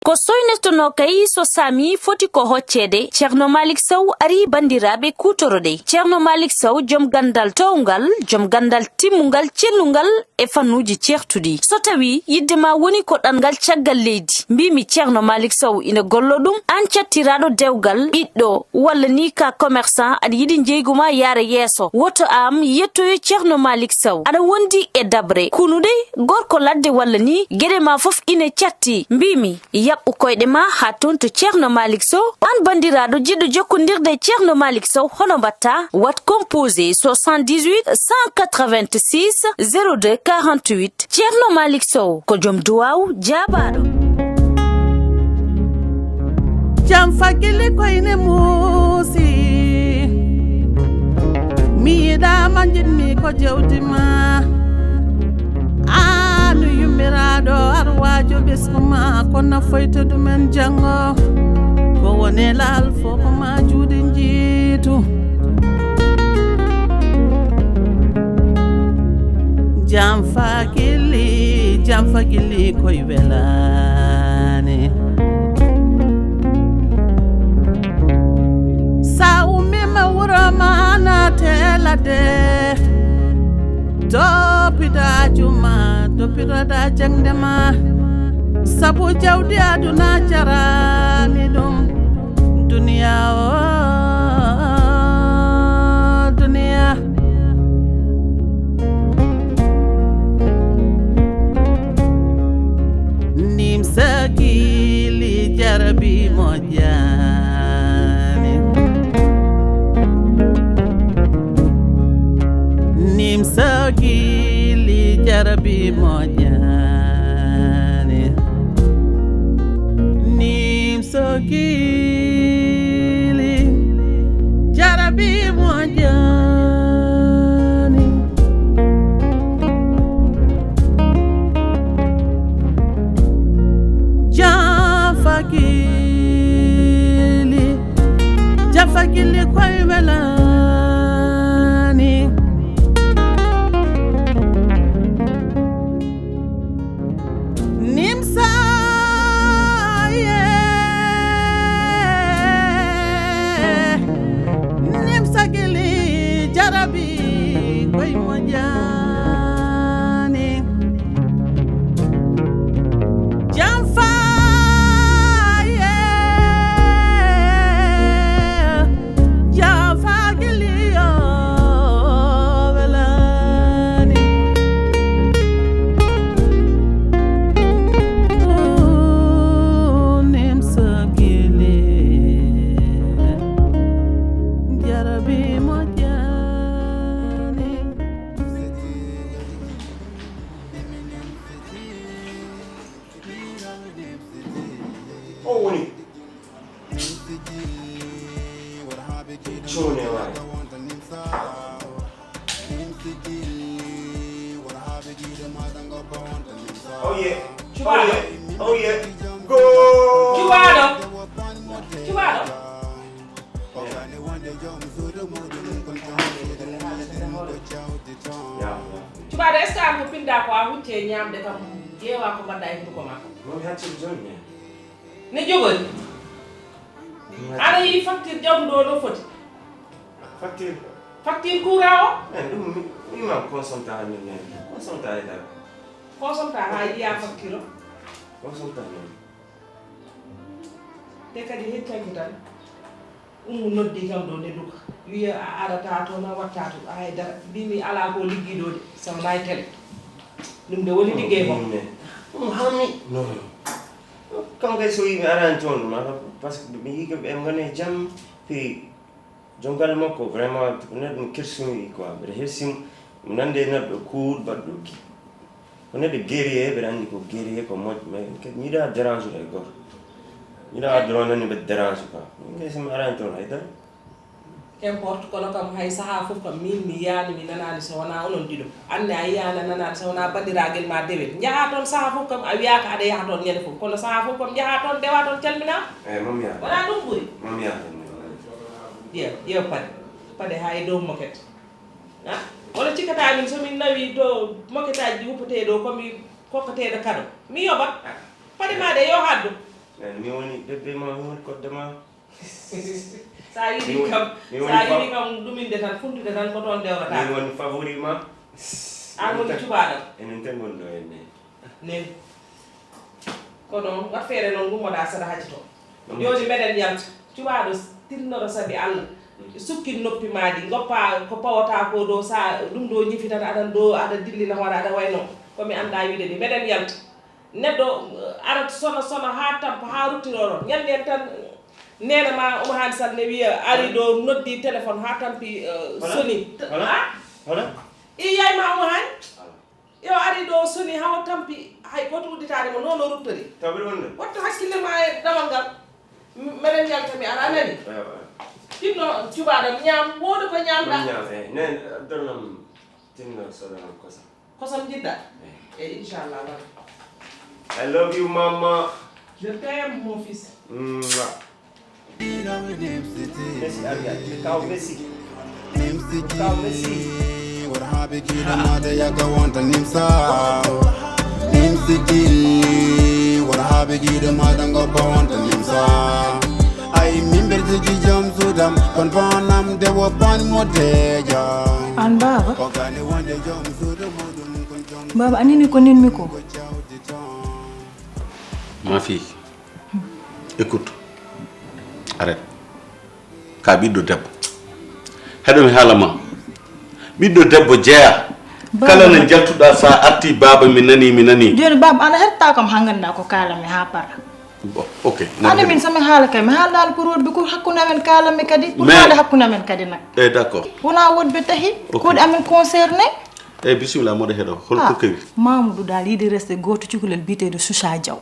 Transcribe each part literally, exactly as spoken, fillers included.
Ko soynotonoo kay so saami foti ko hocceede, Ceerno Maalik Sow arii banndiraaɓe kuutoro-ɗee. Ceerno Maalik Sow, jom ganndal toowngal, jom ganndal timmungal, cellungal e fannuuji ceertuɗi. So tawii yiɗde maa woni ko ɗanngal caggal leydi, mbiimi Ceerno Maalik Sow ina golloo ɗum, aan cattiraaɗo dewgal, ɓiɗɗo, walla nii ka commerçant, aɗa yiɗi njeeygu maa yaara yeeso, woto aan yettoyo Ceerno Maalik Sow. Aɗa wondi e daɓre, kunuɗe, gorko ladde walla nii, geɗe maa fof ine catti. Mbiimi, yaɓɓu koyɗe maa haa toon to Ceerno Maalik Sow. Aan banndiraaɗo jiɗɗo jokkondirde e Ceerno Maalik Sow, hono mbaɗtaa? Waɗ composé soixante-dix-huit cent quatre-vingt-six zéro deux quarante-huit. Ceerno Maalik Sow ko jom duwaaw jaabaaɗo. Jam fagili koyne muusi. Mi yiɗaama, njiɗmi ko jawdi ma. Aanu yummiraaɗo arwaajo ɓesngu ma, ko nafoyta ɗumen janngo. Ko woni laal fof ko ma juuɗe njiitu. Jam fagili, jam fagili koy welaani. Sa ummiima wuro ma naate ladde. Toppito aaju ma, toppitoɗa jaŋde ma. Sabu jawdi aduna jaraani ɗum. Duniya o, duniya. Nim sakili jarabi moƴƴaani. Nim sakili jarabi moƴƴaani. Nim sakili jarabi moƴƴaani. Jafakili, jafakili koy welaani. Nimsa, yeah. Nimsa gili jarabi koy moƴƴaani. Jam fa, yeah. Jam fa gili yo welaani. Nimsa gili jarabi moƴƴaani. O woni. Cune waay. Oh yeah. Cubaɗo. Oh yeah. Oh yeah. Go. Cubaɗo. Cubaɗo. Yeah. Cubaɗo, est-ce que an ko pinɗa ko a hucce ñamde kam, ƴeewa ko mbaɗɗa e hunduko ma ko? Mami haccir joni ne. Ne jogori. Aɗa yiɗi facture jawdi ɗo no foti? Facture? Facture courant o? Eh, ɗum mi, mi ma consomta min ne. Consomta e dara. Consomta ha yiya facture o? Consomta min. Te kadi heccanki tan. Ummu noddi kam ɗo ne duka. Wiya a arata toon a watta toon. A haydara. Mbimi ala ko liggi ɗo de. Sawna e télé. Ɗum de woni liggey mo. Ɗum hammi. Non. Kam kay so yimɓe arani toon ɗum, ata, parce que mi yii ko ɓe ngoni e jam, puis joom galle makko vraiment ko neɗɗo mo kersumi quoi, mbeɗa hersimo, mi nande e neɗɗo cool, baɗɗo ki-, ko neɗɗo guerrier, mbeɗa anndi ko guerrier, ko moƴƴo, mais kadi mi yiɗa dérange e goto. Mi yiɗa addude on nani mbeɗa dérange quoi. Min kay so mi arani toon haydara. Qu'importe, kono kam hay sahaa fof kam min mi yiyaani, mi nanaani so wonaa onon ɗiɗo. Aan ne a yiyaani a nanaani so wonaa banndiraagal ma dewel. Njahaa toon sahaa fof kam a wiyaaka aɗa yaha toon ñande fof. Kono sahaa fof kam njahaa toon, ndewaa toon, calminaa. Eey, mami yaha. Wonaa ɗum ɓuri? Mami yaha toon. Ƴeew, ƴeew paɗe. Paɗe haa e dow moket. Ah, wala cikkataa min so min nawii to moket aji ɗi wuppetee ɗo ko mi kokketeeɗo kado. Mi yoɓat. Paɗe maa ɗe yo haɗdu. Nani, mi woni bébé ma, mi woni kodde ma. Sa yiɗi kam, sa yiɗi kam ɗuminde tan, funtude tan ko toon dewrata. Min woni favori ma. An woni cuɓaaɗo. Enen tan ngoni ɗo en ne. Nen. Ko noon, wat feere noon ngummoɗaa saɗa hacito. Jooni mbeɗen yalta. Cuɓaaɗo tinnoro sabi Allah. Sukkin noppi maa ɗi, ngoppa ko pawotaa ko ɗo, sa ɗum ɗo ñifi tan aɗa ɗo, aɗa dillina hoore, aɗa wayno ko mi anndaa wiide ni. Mbeɗen yalta. Neɗɗo ara sona sona haa tampa haa ruttinoo ɗoon. Ñannde en tan neene ma Oumou Hani Sall ne wiya ari ɗo noddi téléphone haa tampi soni. Hola? Hola? I yaay ma Oumou Hani? Yo ari ɗo soni hawo tampi hay gooto udditaani mo noon o ruttori. Taw mbiɗa wonde. Wattu hakkille ma e dawal ngal. Meɗen yalta mi ara nani. Tinno cuɓaaɗo ñaam wooda ko ñaamɗa. Ñaam e nen addanam tinno sodanam kosam. Kosam jiɗɗa? Eyi inchallah waɗa. I love you mama. Je t'aime mon fils. Mwah. Messi arrière, le kaw Messi. Le kaw Messi. Warhaɓe giɗo mata yaga wonta nimsa. Nimsi gilli warhaɓe giɗo mata goppa wonta nimsa. Ay min ɓertigi jom sudam kon banam de wo ban mo deja. An baba. Baba anini ko ninmi ko. Ma fille, écoute, arrête. Ka ɓiɗɗo debbo. Heɗo mi haala ma. Ɓiɗɗo debbo jeya. Kala no jaltuɗa sa arti baba mi nani mi nani. Joni baba ana herta kam hanganda ko kala mi ha para. Bon, ok. Ande min somi haala kay mi haaldaano pour woɗɓe ko hakkunde amen kaalanmi kadi pour haala hakkunde amen kadi nak. Eyi d' accord. Wona woɗɓe tahi koɗi amen concerné. Eyi bisimilla moɗo heɗo holko kewi? Mamoudou dal yiɗi resde goto cukalel biyeteɗo Sousa Diaw.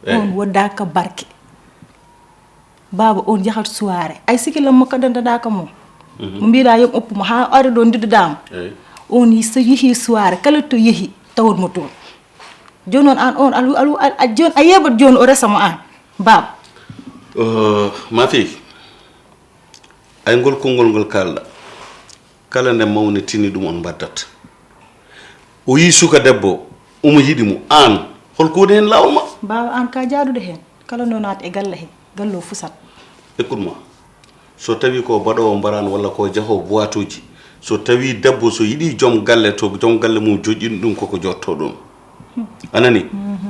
On waddaka barke. Baba on yahat soirée ay sikilam mo kadandadaka mo. Mo mbiɗa yom oppu mo ha ari ɗo ndiɗɗodamo. On so yeehi soirée kala to yeehi tawat mo toon. Joni noon an on alu alu a joni a yeɓat joni o resamo an baba. Ma fille, ay ngol konngol ngol kalɗa kala nde mawnitini ɗum on mbaddata. O yii suka debbo omo yiɗi mo, aan holko woni heen laawol ma? Baba aan ka jaaduɗo heen, kala nde o naati e galle he, galle o fusat. Écoute moi, so tawi ko baɗoowo mbaraan walla ko jahoowo boituuji, so tawi debbo so yiɗi joom galle to joom galle mum joƴƴini ɗum koko jooɗtoo ɗoon. A nanii?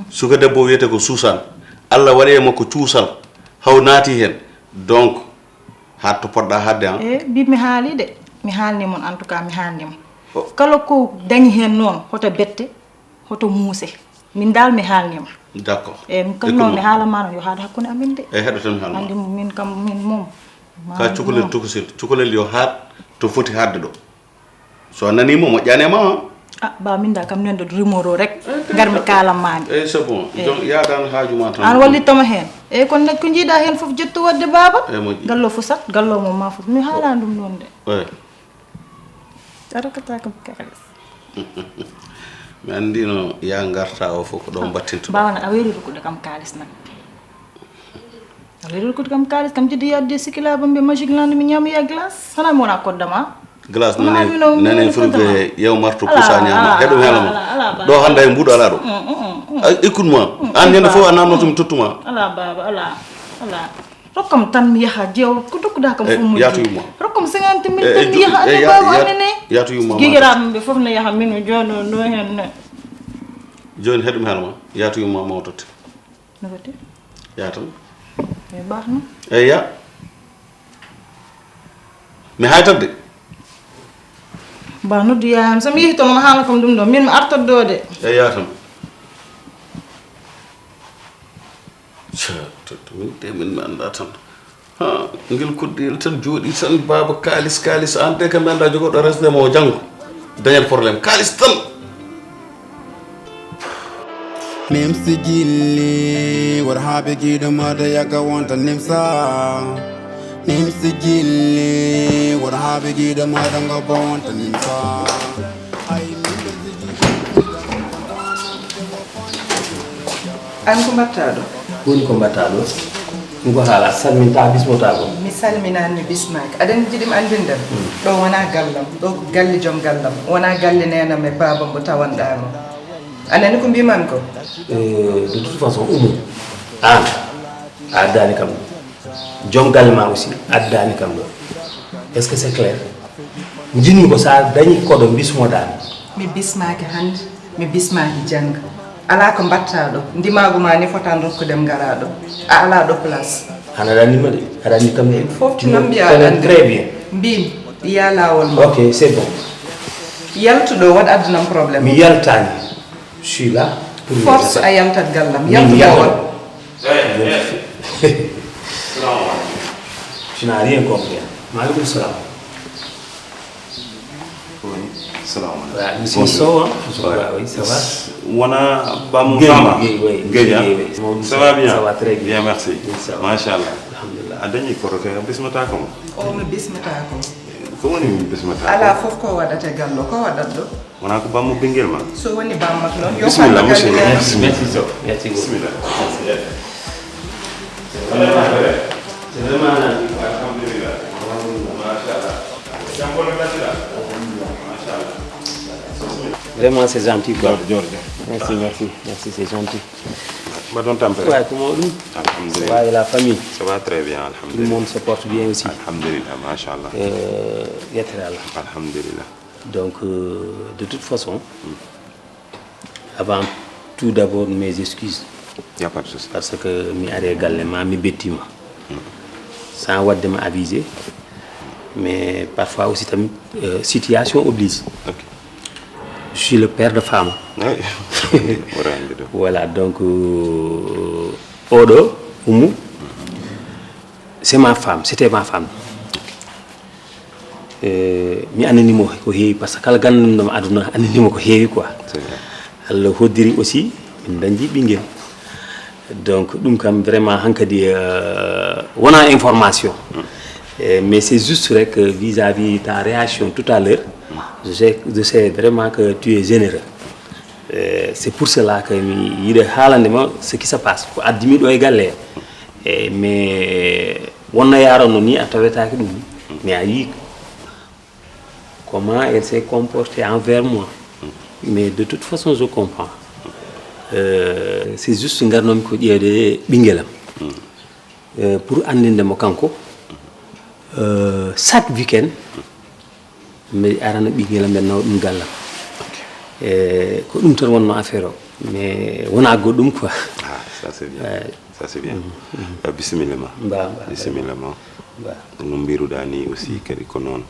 Suka debbo wiyetee ko suusaan, Allah waɗi e makko cuusal, haw naati heen, donc haat to poɗɗa haatde an. E bi mi haali de, mi haalni mon en tout cas mi haalni mo. Kala ko dañi heen noon hoto bette, hoto muuse. Min daal mi haalnima. D' accord. Eyi, kono noon mi haalama noon yo haad hakkunde amin de. Eyi, heɗo tan mi haalma. Andi min kam min moom. Ka cukalel tokosel, cukalel yo haad to foti haadde ɗo. So a nani mo moƴƴani e ma. Ah, ba min da kam nendo rumeur o rek. Ngar mi kaalam maani. Eyi, c'est bon. Donc yadan haaju ma tan. An wallittama heen. Eyi, kono nag ko jiiɗa heen fof jettu wadde baaba. Eyi, moƴƴi. Gallo fusat, gallo mo ma fusat. Mi haala ɗum noon de. Eyi. Arakata kam kalis. Mi anndino ya ngarta o fof ko ɗo mbattinto. Bawana a weri rokkude kam kalis nak. A weri rokkude kam kalis kam jiddi yadde sikila bambe magic land mi nyami ya glace. Hana mo na kodda ma. Glace nene nene fulbe yew marto kusa nyama. Hedo mi halama. Do handa e mbudo ala do. Ikun ma. An nyande fo anamno tum tutuma. Ala baba ala. Ala. Rokkam tan mi yaha jeew ko dokkuɗa kam fof mo yatu yumma. Rokkam cinquante mille tan mi yaha ande baaba annene. Yatu yumma. Gigiraɓe ɓe fof ne yaha min o joono no hen ne. Joni heɗum halma yatu yumma mawtote. No foti? Yatan. E baxno. Eya. Mi haytande. Ba noddu yayam so mi yehi toon on haala kam ɗum ɗo min mi artat ɗo de. Eya tan. Min de min mi annda tan. Ha ngel koddiyel tan jooɗi tan baaba kaalis kaalis an de kam mi annda jogoɗo resde mo janngo dañat problème kaalis tan. Nimsi gilli wor haa ɓe giɗo mada yaka wonta nimsa. Nimsi gilli wor haa ɓe giɗo mada ngobba wonta nimsa. An ko mbaɗtaa ɗo? Ko woni ko mbaɗtaa ɗo? Ɗum ko haala salminta bismotaako. Mi salminaani mi bismaaki. Aɗa anndi jiɗi mi anndinde ma? Ɗo wonaa gallam, ɗo ko galle joom gallam, wonaa galle neenam e baabam mo tawanɗaa mo. A nanii ko mbiimaami ko? De toute façon, Oumou, An a addaani kam ɗo. Joom galle ma aussi addaani kam ɗo. Est ce que c'est clair? Njinmi ko sa dañi koɗo bismoɗami. Mi bismaaki hannde, mi bismaaki jannga. Alaa ko mbaɗtaa ɗo. Ndimaagu ma ne fota rokkudem ngaraa ɗo. A alaa ɗo place. An aɗa anndi ma de, aɗa anndi kam de. Fof ci noon mbiya aɗa anndi. Très bien. Mbimi, ya laawol ma. Ok, c'est bon. Yaltu ɗo, waɗ addanam problème. Mi yaltaani. Je suis là pour force a yaltat gallam. Yaltu ɗo. Tu n'as rien compris. Maaleykum salaam. Salamu aleykum. Voilà, monsieur Sow, hein, je crois, oui, ça va? Wona bamo Guèye, fama. Guèye, oui. Guèye, hein? Guèye, oui. Ça va bien? Ça va très bien. Bien, merci. Oui, ça va. Machallah. Alhamdulillah. A dañi koto ke bismata ko mo. O mi bismata ko. Ko woni bismata? Ala fof ko waɗata gallo, ko waɗat ɗo? Wona ko bammo bingel ma? So woni bammak noon, yo Bismillah, fat monsieur. gallo. Merci, merci Sow. Merci beaucoup. Bismillah. C'est vraiment un ami. Alhamdulillah. Machallah. Jam ko nasira. Machallah. Vraiment, c'est gentil, quoi. Giorgio, Giorgio. Merci, merci, merci, c'est gentil. Mbaɗon tampere. Ouais, comment on dit? Ça Alhamdulillah. va et la famille? Ça va très bien, Tout le monde alhamdulillah. Se porte bien aussi. Alhamdulillah, machallah. Euh, yettere Allah. Alhamdulillah. Donc, euh, de toute façon, avant tout d'abord, mes excuses. Y a pas de souci. Parce que mi ari galle ma, mi bettima. Sans waɗde ma avisé. Mais parfois aussi, tamit, euh, situation oblige. Ok. Je suis le père de femme. Oui. Wara hannde ɗo. Voilà, donc, euh, oɗo, Oumou, c'est ma femme, c'était ma femme. Eh, mi anndanimo ko heewi, par ce que kala ganndunɗomo aduna anndanimo ko heewi, quoi. C'est vrai. Allah hoddiri aussi, min dañdi ɓinngel. Donc, ɗum kam, vraiment, hankadi, euh, wona information. Eh, mais c'est juste vrai que vis-à-vis ta réaction tout à l'heure, je sais, je sais vraiment que tu es généreux. Eh, c'est pour cela que mi yiɗi haalande ma ce qui se passe. Ko addimi ɗo e galle. Eh, mais wonna yaranno ni a tawetaki ɗum. Mais a yii comment elle s'est comportée envers moi. Mais de toute façon, je comprends. Euh, c'est juste ngarnomi ko ƴeewde ɓingelam. Euh, pour anndinde mo kanko, euh, chaque week-end, mi arana ɓingelam, mbeɗa nawa ɗum gallam. E ko ɗum tan wonno affaire o, mais wona goɗɗum, quoi. Ah, ça c'est bien. Ça c'est bien. Euh, bisimilla ma. Mba, mba. Bisimilla ma. Mba. No mbiruɗa ni aussi kadi ko noon.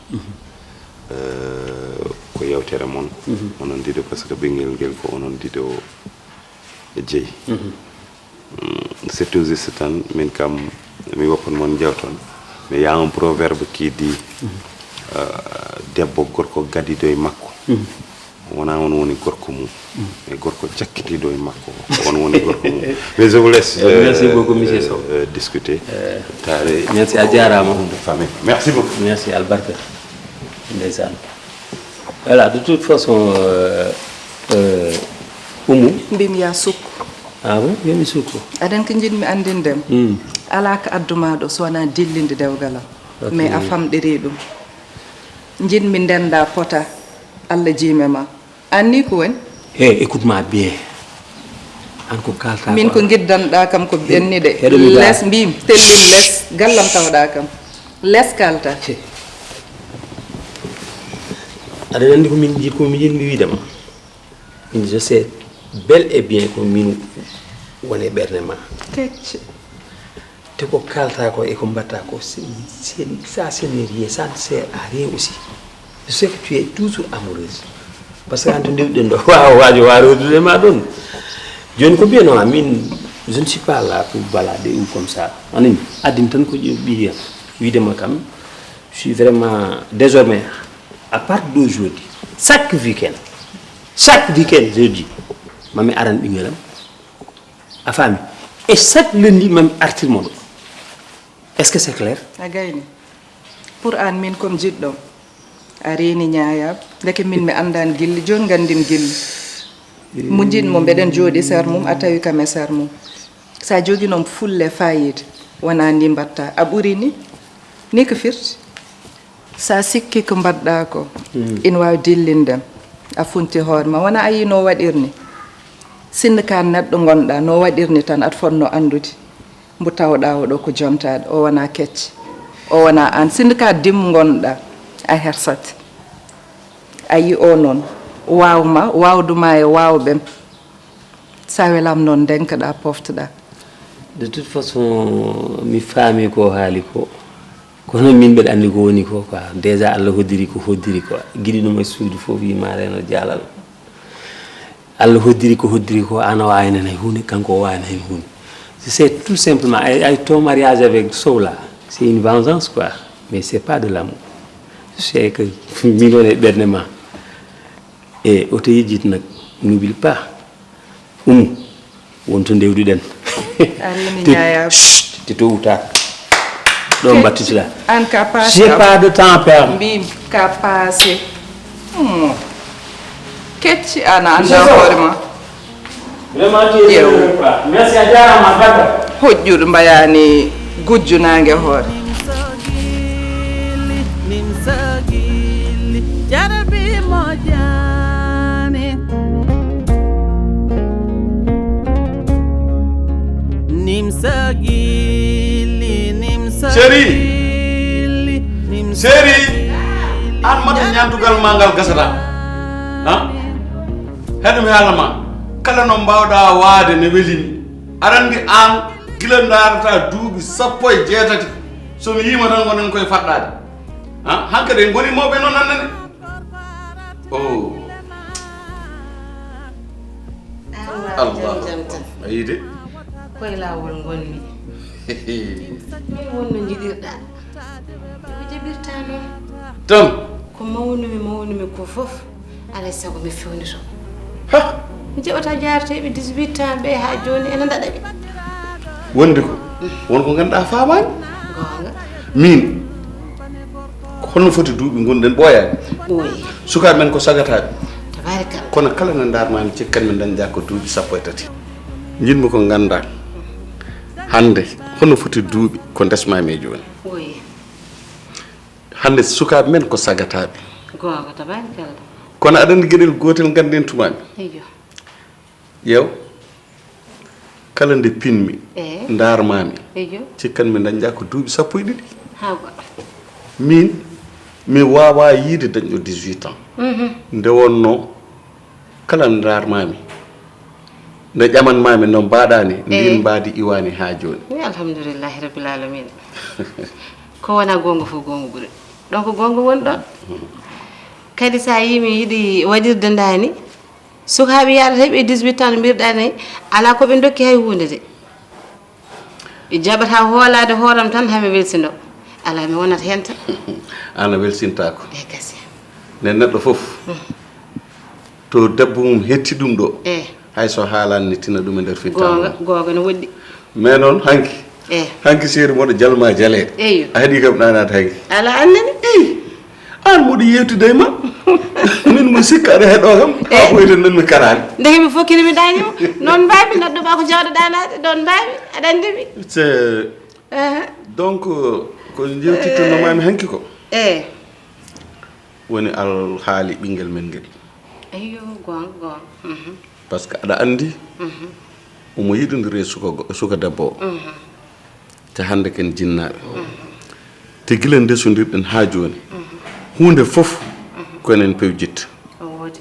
Euh, ko yewtere mon. Onon dido, parce que ɓinguel ngel ko onon dido e jeyi. Mm, c'est tout juste tan, min kam mi woppan mon jawton. Mais y a un proverbe qui dit, euh, debbo gorko gadido e makko. Wona on woni gorko mum. Mais gorko cakkitiɗo e makko, on woni gorko mum. Mais je vous laisse, euh, Merci beaucoup, monsieur euh, Sow. Euh, discuter. Tare. Merci, a jarama. Famille. Merci beaucoup. Merci, albarka. Ndeysaan. Voilà, de toute façon, euh, euh, Oumou. Mbimi ya sukko. Ah bon? Mbimi sukko. Aɗen ko jiɗmi anndindem. Hmm. Alaa ko adduma ɗo so wonaa dillinde dewgal am. Ok. Mais a famɗiri ɗum. Jiɗmi ndennda pota, Allah jiime ma. Anni ko woni? Hey, écoute-moi bien. An ko kalta Min ko ko ngiddanɗa kam ko ɓenni de. Heɗo mi ga. Les mbimi, tellin les. Gallam tawɗa kam. Les kalta. Aɗa anndi ko min jiɗ, ko min jiɗmi wiide ma. Min, je sais bel et bien ko min woni e ɓernde ma. Kecce. Te ko kalta ko e ko mbatta ko, c'est, c'est, ça, c'est rien, ça ne sert à rien aussi. Je sais que tu es toujours amoureuse. Parce que an to ndewɗen ɗo, waawa waajo waarodude ma ɗon. Joni ko mbiyanoma min, je ne suis pas là pour balader ou comme ça. Anani, addin tan ko ɓiyam. Wiide ma kam, je suis vraiment, désormais, à partir d'aujourd'hui, chaque week-end, chaque week-end, jeudi, mami aran ɓingelam. A faami? Et chaque lundi, mami artir mo ɗo. Est-ce que c'est clair? A gayni. Pour an, min comme jiɗɗo, a reeni ñaayam. Ndeke min mi anndan gilli, jooni nganndim gilli. Mo jiɗ mo, mbeɗen jooɗi sar mum, a tawi kam e sar mum. Sa joginoma fulle fayida, wona ni mbatta. A ɓuri ni? Ni ko firti? Sa sikki ko mbaɗɗa ko, ina waawi dillindem. A funti hoore ma. Wona a yii no waɗirni? Sinno ka neɗɗo ngonɗa, no waɗirni tan, aɗa fotno anndude. Mbo tawɗa oɗo ko jontaɗo, o wona kecce, o wona an. Sindi ka dimmo ngonɗa, a hersat. A yi o noon, waawma, waawduma e waawɓem. Sa welam noon, ndenkaɗa, poftoɗa. De toute façon, mi faami ko haali ko. Kono min mbeɗa anndi ko woni ko, quoi. Déjà, Allah hoddiri ko hoddiri ko. Giɗi ɗum e suudu fof, wi ma reno jaalal. Allah hoddiri ko hoddiri ko, an a waawi nana e huunde, kanko o waawi nana e huunde. C'est tout simplement, ay, ay ton mariage avec Sow là, c'est une vengeance, quoi. Mais c'est pas de l'amour. C'est que min woni e ɓernde ma. E oto yejjit nag, n'oublie pas. Umu, won to ndewduɗen. Allah mi Te- ñaaya. Chut, te to uta. Ɗo mbattitira. An ka paase. J'ai pas de temps à perdre. Mbimi ka paase. Hmm. Kecci ana anda Monsieur Sow. Hoore ma. Vraiment, tu es Yew. Généreux, quoi. Merci, a jaaraama, a barka. Hojjuɗo mbayani gujju naange hoore. Nimsa gilli, nimsa gilli, jarabi moƴƴaani. Nimsa gilli, nimsa Chéri. Gilli, nimsa Chéri. Gilli, an mata ñaantugal ma ngal gasata. Ha? Heɗum haala ma. Kala no mbaawɗa waade ne welimi. Aɗa anndi aan gila ndaarata duuɓi sappo e jeetati. So mi yiima tan ngonen koye faɗɗaade. Ha? Hankadi en ngoni mawɓe noon annene. Oh. Allah. Jam, jam tan. A yii de. Koye laawol ngonmi. Min wonno njiɗirɗa. Ko jaɓirta noon. Tan. Ko mawnumi, mawnumi ko fof, alay sago mi fewnito. Ha! Mi jaɓata jaareteeɓe dix-huit ans ɓe haa jooni ene ndaɗa ɓe. Wondi ko, won ko ngannduɗaa faamaani. Goonga. Min, ko holno foti duuɓi ngonɗen ɓooyaani? Ɓooyi. Sukaaɓe men ko sagataaɓe. Tabaarikalla. Kono kala no ndaarmaami cikkan mi dañda ko duuɓi sappo e tati. Njiɗmi ko nganndaa. Hannde, holno foti duuɓi ko ndesmaami e jooni? Ɓooyi. Hannde sukaaɓe men ko sagataaɓe. Goonga, tabaarikalla. Kono aɗa anndi geɗel gootel ngannden tumaami. Eyyo. Ƴeew. Kala nde pinmi, eh, ndaarmaami. Eyyo. Cikkan mi dañda ko duuɓi sappo e ɗiɗi. Haa goɗɗo. Min, mi waawaa yiide dañɗo dix-huit ans. Mhm. Nde wonnoo, kala ndaarmaami, nde ƴamanmaami no mbaɗaani, eh, ndin mbaadi iwaani haa jooni. Wi alhamdulillahi rabbil alamina. Ko wona goonga fof goonga ɓuri. Donc goonga woni ɗon. Kadi so a yii mi yiɗi waɗirde ndaani, sukaaɓe yaɗata ɓe dix-huit ans no mbiruɗaa ni, alaa ko ɓe ndokki hay huunde de. Ɓe jaɓata hoolaade hooram tan, haa mi welsindo. Alaa, mi wonat heen tan. Aan a welsintaako. E gasi. Nden neɗɗo fof, mm, to debbo mum hetti ɗum ɗo, eh, hay so haalaani ne tina ɗum e nder fittaandu. Goonga, goonga no woɗɗi. Mais noon, hanki, eh, hanki seeri moɗo jalma jale. Eyyo. A heɗii kam ɗaanaade hanki. Alaa annani. Ih, aan moɗo yeewtude e ma. Min mo sikka aɗa heɗoo kam. Eh. Haa ɓoyten noon mi karaani. Ndeke mi fof kini mi ɗaani mo. Noon mbaami, neɗɗo ma ko jawɗo ɗaanaade. Noon mbaami, aɗa anndi mi. C'est, eh, donc, ko njeewtittuno maami hanki ko. Eh. Woni alhaali ɓinngel men ngel. Eyyo, goonga, goonga. Mhm. Parce que aɗa anndi, mhm, omo yiɗondiri e suka go-, suka debbo o. Mhm. Te hannde ken jinnaaɓe. Mhm. Te gila ndesondirɗen haa jooni, mhm, huunde fof, mhm, ko enen pewjitta. O woodi.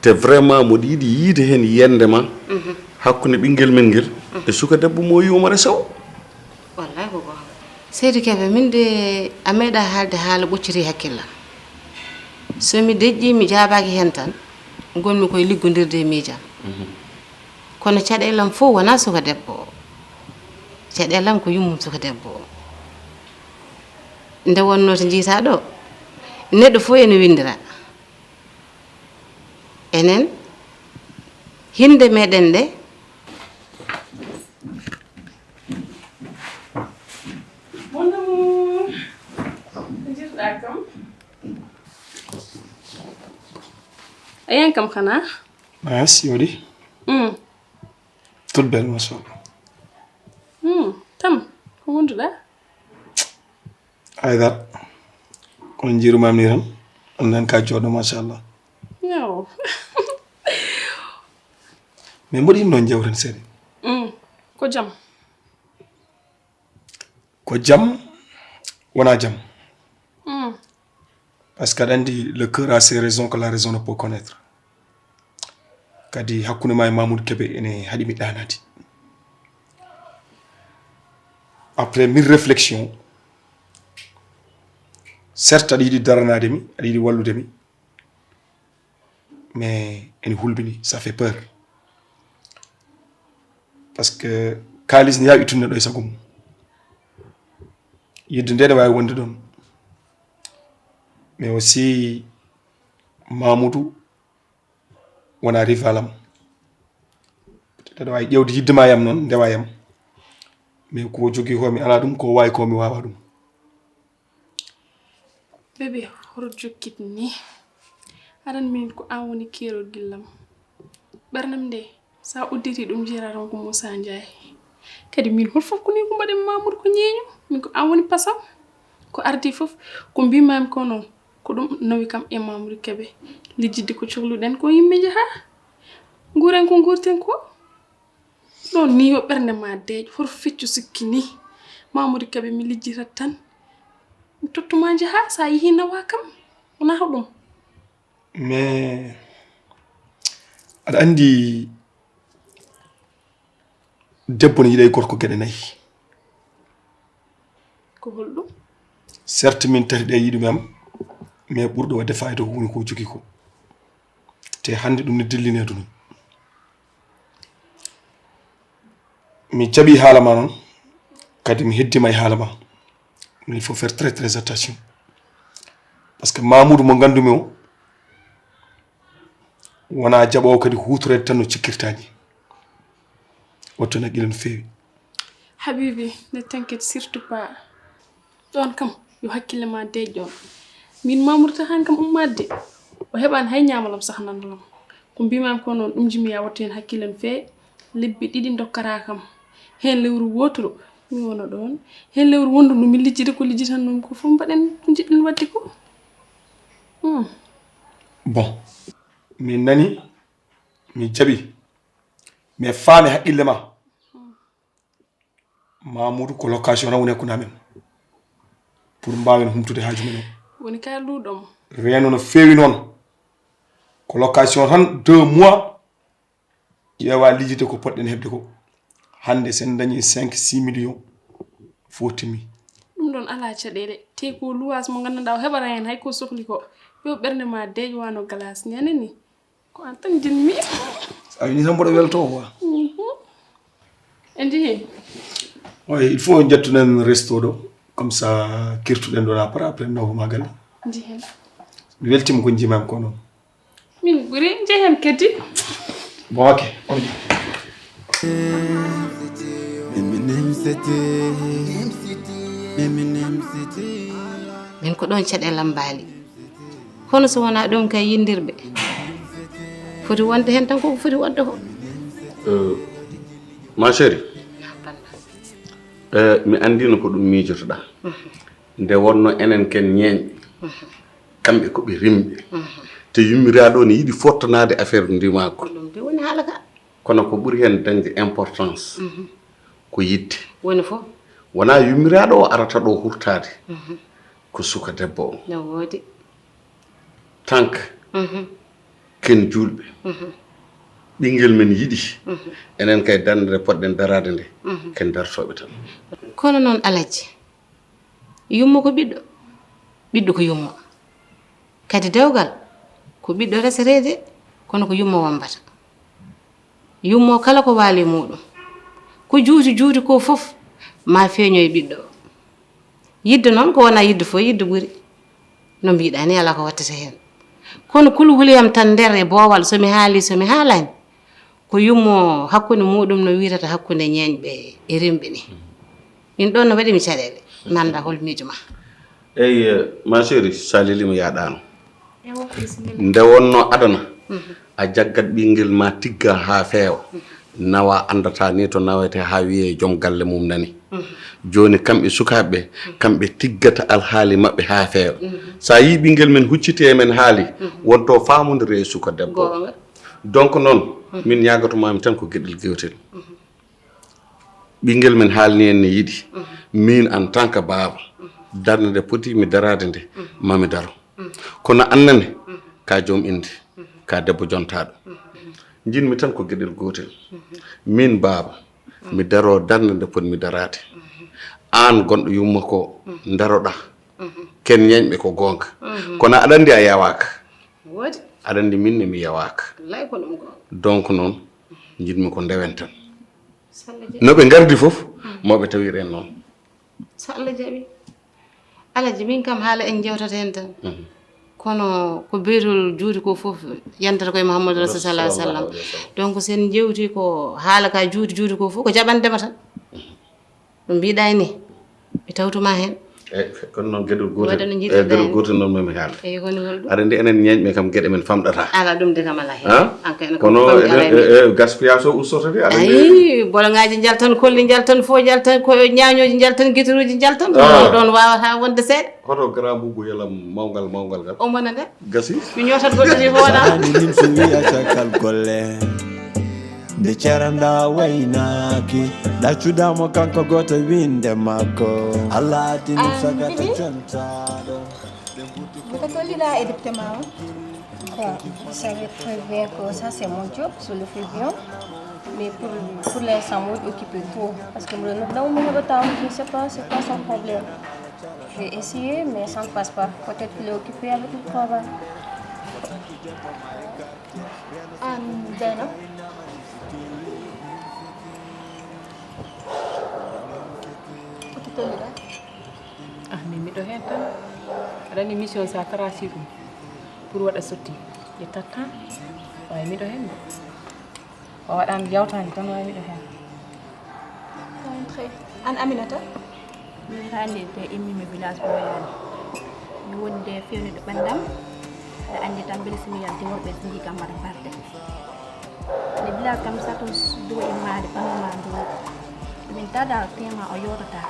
Te vraiment, moɗo yiɗi yiide heen yiyannde ma, mhm, hakkunde ɓinngel men ngel, mhm, e suka debbo mo o yi Umar e Sow. Wallaay ko goonga. Seydi Kebe, min de a meeɗa haalde haala ɓocciti hakkillam. So mi deƴƴii, mi jaabaaki heen tan, ngonmi koye liggondirde e miijam. Mhm. Kono caɗeelam fof wonaa suka debbo o. Caɗeelam ko yummum suka debbo o. Nde wonnoo to njiytaa ɗo, neɗɗo fof ene winndira. Enen, hinnde meɗen nde. Mon amour, ko njiɗ-ɗaa kam? A yiyan kam xanaa? Nice, yooɗi. Mm. Toute belle, machallah. Mm, Tam, ko wonduɗaa? Ay dara. Kono njiirumaami nii tan, on nan ka jooɗo, machallah. Yo. Mais mboɗo yiɗnoo jewten seeɗa. Mm, ko jam. Ko jam wona jam. Parce que aɗa anndi, le cœur a ses raisons que la raison ne peut connaître. Kadi hakkunde ma e Mamoudou Kébé ene haɗi mi ɗaanaade. Après mille réflexions, certes aɗa yiɗi daranaade mi, aɗa yiɗi wallude mi, mais ene hulɓini, ça fait peur. Parce que kaalis ne yaawi ittude neɗɗo e sago mum. Yidde nde ne waawi wonde ɗoon. Mais aussi Mamoudou wona rival am. Peut-être aɗa waawi ƴeewde yidde ma yam noon, ndewa yam. Mais ko jogii ko mi alaa ɗum, ko waawi ko mi waawaa ɗum. Bébé, horo jokkit ni? Aran min ko an woni keerol gillam. Ɓernam nde, sa udditi ɗum jera tan ko Moussa Ndiaye. Kadi min hol fof ko ni ko mbaɗen Mamoudou ko ñeeño. Min ko an woni pasam. Ko ardi fof, ko mbimami ko noon. Ko ɗum nawi kam e Mamoudou Kébé. Lijjidde ko cohluɗen ko yimɓe njaha. Nguren ko ngurten ko. Ɗon ni yo ɓernde ma deeƴ, hor feccu sikki ni. Mamoudou Kébé mi lijjitat tan. Mi tottuma njaha, sa yehi nawa kam. Wona ko ɗum. Mais aɗa anndi, debbo ne yiɗay gorko geɗe nayi. Ko holɗum? Certes min tati ɗe yiɗumi am, mais ɓurɗo wadde fayida ko woni ko jogi ko. Te hannde ɗum ne dilline aduna. Mi jaɓi haala ma noon, kadi mi heddima e haala ma. Mais il faut faire très très attention. Parce que Mamoudou mo ngandumi o, wona jaɓoowo kadi huutoreede tan no cikkirta ni. Wattu hen haqqille no feewi. Habibi, ne t'inquiète surtout pas. Ɗon kam, yo hakkille ma deeƴ ɗon. Min Mamoudou tan han kam ummaade de. O heɓaani hay ñaamalam sax nandalam. Ko mbimami ko noon ɗum jimi ya wattu hen hakkille no feewi. Lebbi ɗiɗi dokkata kam. Heen lewru wooturu mi wona ɗon. Heen lewru wondu ndu mi lijjita ko lijjitan ɗum ko fof mbaɗen ko njiɗɗen waɗde ko. Hmm. Bon, min nani, mi jaɓi. Mais faami haqqille ma. Mamoudou ko location tan woni hakkunde amen. Pour mbaawen humtude haaju men o. Woni kay luuɗo mo. Reeno no feewi noon. Ko location tan deux mois. Ƴeewa lijjide ko poɗɗen heɓde ko. Hannde sen dañi cinq, six millions. Fof timmi. Ɗum ɗon alaa caɗeele. Te ko luwaas mo nganndanɗaa o heɓata heen hay ko sohli ko. Yo ɓernde ma deeƴ wano galaas ñande ni. Ko an tan jinmi. A wini tan mboɗo welto quoi. En njehii. Oui, il faut jettuɗen resto ɗo. Comme ça kirtuɗen ɗo na para après naw ma galle. Njehen. Mi weltima ko jimam ko noon. Min ɓuri njehen kadi. Bon, ok. On y Eminem City. Eminem City. Min ko ɗon caɗeele am mbaali. Kono so wonaa ɗum kay, yinndirɓe foti wonde heen tan ko ko foti wonde ko. Ma chérie, mi anndino ko ɗum miijotoɗaa. Nde wonno enen ken ñeeñɓe, kamɓe ko ɓe rimɓe. Te yummiraaɗo ne yiɗi fottanaade affaire ndimaagu. Ɗum de woni haala ka. Kono ko ɓuri heen dañde importance ko yiɗde. Woni fof. Wonaa yummiraaɗo o arata ɗo hurtaade. Ko suka debbo o. No woodi. Tank ken juulɓe. Ɓinngel men yiɗi. Enen kay darnde nde poɗɗen daraade nde, ken dartooɓe tan. Kono noon Alhaji, yummo ko ɓiɗɗo, ɓiɗɗo ko yummo. Kadi dewgal ko ɓiɗɗo reseteede, kono ko yummo wambata. Yummo kala ko waali e muuɗum. Ko juuti juuti ko fof ma feeño e ɓiɗɗo o. Yidde noon ko wonaa yidde fof, yidde ɓuri. No mbiɗa ni alaa ko wattata heen. Kono kulhuliyam tan nder e boowal, so mi haali so mi haalaani, ko yummo hakkunde muuɗum no wiirata hakkunde ñeeñɓe e rimɓe ni. Min ɗoon no waɗi mi caɗeele. Mi annda hol miijo ma. Eyi, ma chérie, sa lelima yaaɗaano. Nde wonno adana, a jaggat ɓinngel ma tigga haa feewa. Nawa anndata ni to nawete haa wiye joom galle mum nani. Jooni kamɓe sukaaɓe ɓe, kamɓe tiggata alhaali maɓɓe haa feewa. Sa yii ɓinngel men hucciti e men haali, wonto faamondire e suka debbo. Donc noon, min ñaagoto mami tan ko geɗel gewtel. Ɓinngel men haalni en ne yiɗi. Min en tant que baaba, darnde nde poti mi daraade nde, mami daro. Kono annane, ka joom innde, ka debbo jontaaɗo. Njiɗmi tan ko geɗel gootel. Min baaba, mi daro darnde nde potmi daraade. Aan gonɗo yumma ko, daroɗaa. Ken ñañɓe ko goonga. Kono aɗa anndi a yawaaka. Woodi. Aɗa anndi min ne mi yawaaka. Wallay ko ɗum goonga. Donc noon, njiɗmi ko ndewen tan. So Allah jaɓi. No ɓe ngardi fof, mo ɓe tawir en noon. So Allah jaɓi. Alaji, min kam haala en jewtata heen tan. Kono ko beetol juuti ko fof yantata koye Muhammadu Rasul sallallahu alaihi wasallam. Donc, so en jewti ko haala ka juuti juuti ko fof, ko jaɓandema tan. No mbiɗa ni, mi tawtuma heen. Eyi, kono noon geɗel gootel, waɗa no njiɗirɗa geɗel heen. Gootel noon mami haalde. Eyi, kono hol ɗum? Aɗa anndi enen ñañɓe kam geɗe men famɗata. Ala ɗum de kam ala heen. An kay, kono ko famɗi ala heen. Gaspillage o ustoto de, aɗa anndi. Ayi, bolongaaji njaltan, kolli njaltan, fof njaltan, ko ñaañooji njaltan, gitaruuji njaltan, ɗum ɗon waawata wonde seeɗa. Hoto grand boubou yalam mawngal, mawngal ngal. O mona nde. Gasi. Mi ñootat goɗɗo ni ko wona. Sani nim so wiya cakal golle. Nde ceranda waynaaki, ɗaccuɗamo kanko goto winde makko. Allah addi ɗum sagata contaɗo. Vous êtes candidat et député Mawa? Bon, vous savez très bien que ça c'est mon job, je le fais bien. Mais pour, pour l'instant, je suis occupé trop. Parce que je ne sais pas, c'est pas son problème. J'ai essayé, mais ça ne passe pas. Peut-être qu'il est occupé avec le travail. An Dieynaba? Ko tolniɗa? Ah, min miɗo heen tan. Aɗa anndi mission sa tracé ɗum pour waɗa sotti. Ƴettat tan. Waawi miɗo heen. O waɗaani yawtaani tan waawi miɗo heen. An Aminata? Hannde de immimi village ɓooyaani. Mi woni de fewnude ɓanndam. Aɗa anndi tan mbele so mi yalti worɓe so njii kam mbaɗa barde. Nde village kam sato duwa immaade ɓanndu ma ndu. Min tada tema o yotata.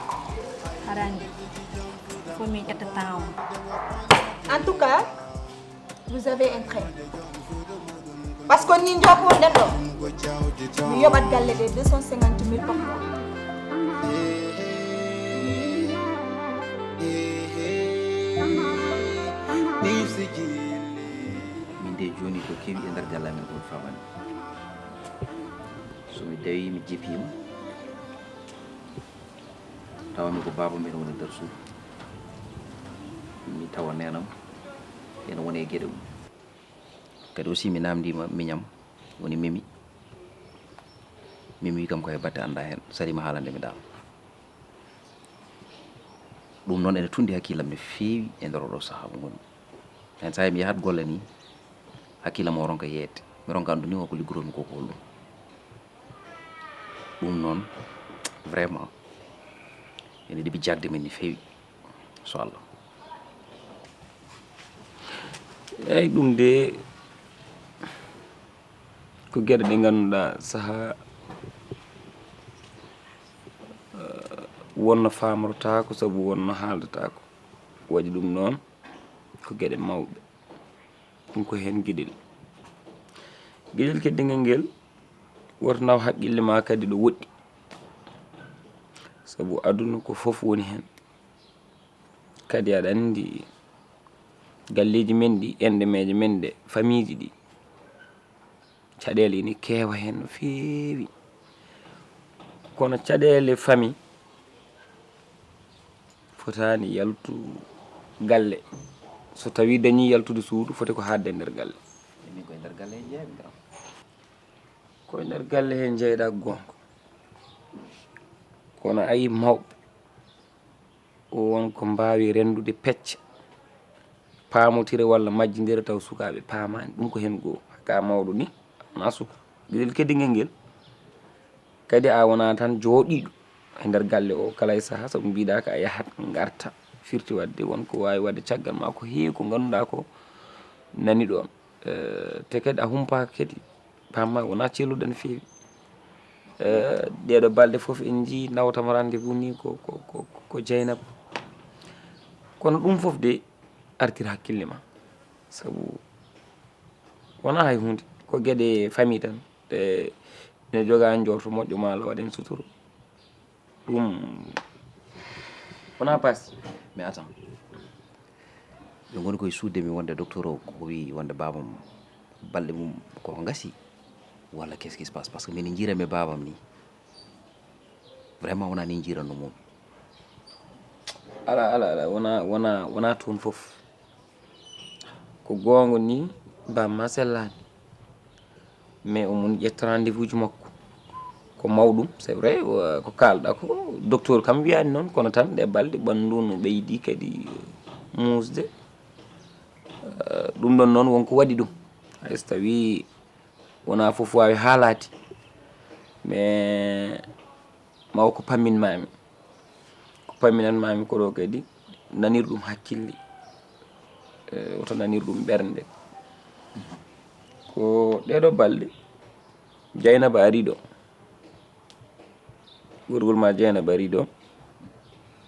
Aɗa anndi. Ko min ƴettata on. En tout cas, vous avez un train. Parce que ni njoko nden ɗo. Mi yoɓat galle ɗe deux cent cinquante mille par mois. Min de jooni ko kewi e nder galle amen ko mi faamani. So mi tawi mi jipiima, tawa mi ko baaba mbiɗa woni nder suudu. Mi tawa neenam ene woni e geɗe mum. Kadi aussi mi namndima miñam woni Mimi. Mimi wi kam ko e batte annda heen, sarima haalande mi dal. Ɗum noon ene tundi hakkillam no feewi e nder oɗo sahaa mo ngonmi. Heen sahaa mi yahat golle ni, hakkillam o ronka yeeyde. Mi ronka anndu ni o ko liggotoomi ko ko holɗum. Ɗum noon vraiment ene ɗiɓi jagde min no feewi, so Allah. Eyi, ɗum de ko geɗe ɗe ngannduɗaa sahaa, eh, wonno faamrotaako sabu wonno haaldataako. Waɗi ɗum noon ko geɗe mawɓe. Ɗum ko heen geɗel. Geɗel keddingel ngel woto naw haqqille ma kadi ɗo woɗɗi. Sabu aduna ko fof woni heen. Kadi aɗa anndi galleeji men ɗi, enɗemeeje men ɗe, famiiji ɗi, caɗeele ene keewa heen no feewi. Kono caɗeele fami fotaani yaltu galle. So tawii dañii yaltude suudu, foti ko haaɗde e nder galle. Min koye nder galle he jeyaa mi, grand. Koye nder galle he jeyɗaa goonga. Kono a yii mawɓe, o won ko mbaawi renndude pecce, paamotire walla majjindire taw sukaaɓe paamaani. Ɗum ko heen goo. Haka mawɗo ni, na suka. Geɗel keddingel ngel, kadi a wonaa tan jooɗiiɗo e nder galle o kala e sahaa, sabu mbiɗa ka a yahat ngarta, firti waɗde won ko waawi waɗde caggal ma, ko heewi ko ngannduɗaa ko nani ɗoon. Eh, te kadi a humpaaka kadi, pamma wonaa celluɗo no feewi. Eh, ɗeeɗo balɗe fof en njii nawtam rendez-vous ni ko, ko, ko, ko Jeynaba. Kono ɗum fof de artir hakkille ma, sabu wonaa hay huunde, ko geɗe famille tan. Te ene jogaa njorto moƴƴo ma Allah waɗen suturu. Ɗum Wona passe. Mais attends, ɓe ngoni koye suuɗde mi wonde docteur o ko wi wonde baabam balɗe mum ko ngasi, walla qu'est-ce qui se passe? Parce que min jiirami baabam ni, vraiment wona ni jiiranno mum. Ala ala ala, wona wona wona toon fof. Ko goonga ni, baabam ma sellaani. Mais omon ƴetta rendez-vous ji makko. Ko mawɗum, c'est vrai, ko kaalɗa ko, docteur kam wiyaani noon, kono tan ɗe balɗe ɓanndu no ɓeydi kadi muusde. Ɗum ɗon noon wonko waɗi ɗum. Hay so tawii wonaa fof waawi haalaade, mais maw ko pamminmaami. Ko pamminanmaami ko ɗo kadi nanir ɗum hakkille, e, woto nanir ɗum ɓernde. Ko ɗeeɗo balɗe, Jaynaba ari ɗo. Gorgol ma Jaynaba ari ɗo,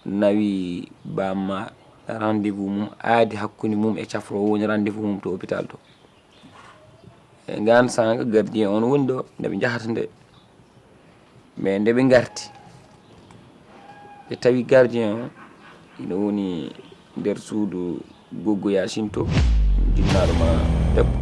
nawi bamma rendez-vous mum, aadi hakkunde mum e cafro, woni rendez-vous mum to hôpital to. E ngaan saanga, gardien on woni ɗo, nde ɓe njahata nde. Mais nde ɓe ngarti, ɓe tawi gardien o ina woni nder suudu Goggo Yaasin to, jinnaaɗo ma debbo.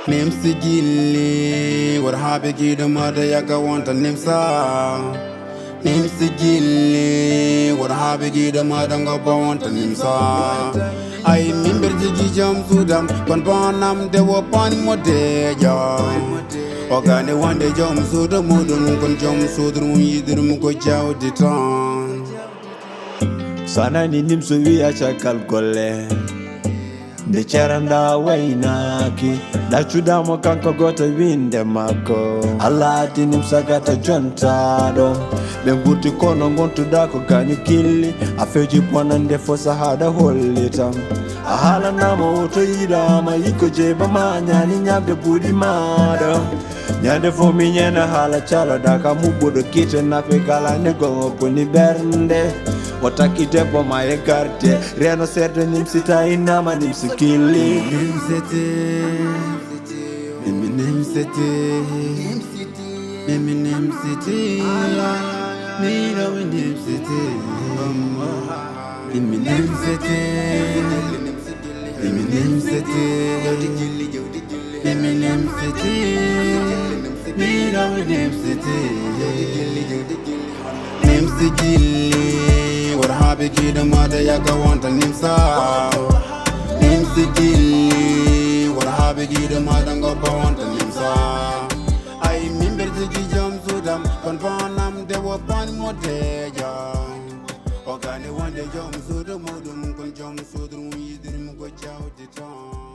Nimsi gilli, wor haaɓe giɗo maɗa yaka wonta nimsa. Nimsi gilli, wor haaɓe giɗo maɗa ngobba wonta nimsa. Ay mimber jigi jom sudam, kon bonam de wo pan mo deja. O gane wonde jom suudu muɗum, kon jom suudu mum yiɗirum ko jawdi tan. Sanani nimso wiya cakal golle. Nde ceranda waynaaki, ɗaccuɗamo kanko goto winde makko. Allah addinim sagata jontaɗo. Ɓe gurti kono gontuɗa ko gañu killi. A feji bonande fo sahaɗa hollitam. A haalanama woto yiɗama yikko jeyba ma ñaani ñamde buuɗi maɗa. Ñande fo mi ñana haala caloɗa ka muɓɓuɗo kite nafe kala ne gongo koni ɓernde. O takki debbo ma e garde. Reno seeɗa nimsita innama nimsi killi. Nimsiti. Mimi nimsiti. Mimi nimsiti. Miro mi nimsiti. Mimi nimsiti. Mimi nimsiti. Mimi nimsiti. Miro mi nimsiti. Nimsi gilli, wor haaɓe giɗo maɗa yaka wonta nimsa. Nimsi gilli, wor haaɓe giɗo maɗa ngobba wonta nimsa. Ay mimber jigi jom sudam, kon bonam de wo ban mo deja. O gane wonde jom suudu muɗum, kon jom suudu mum yiɗirum ko jawdi tan.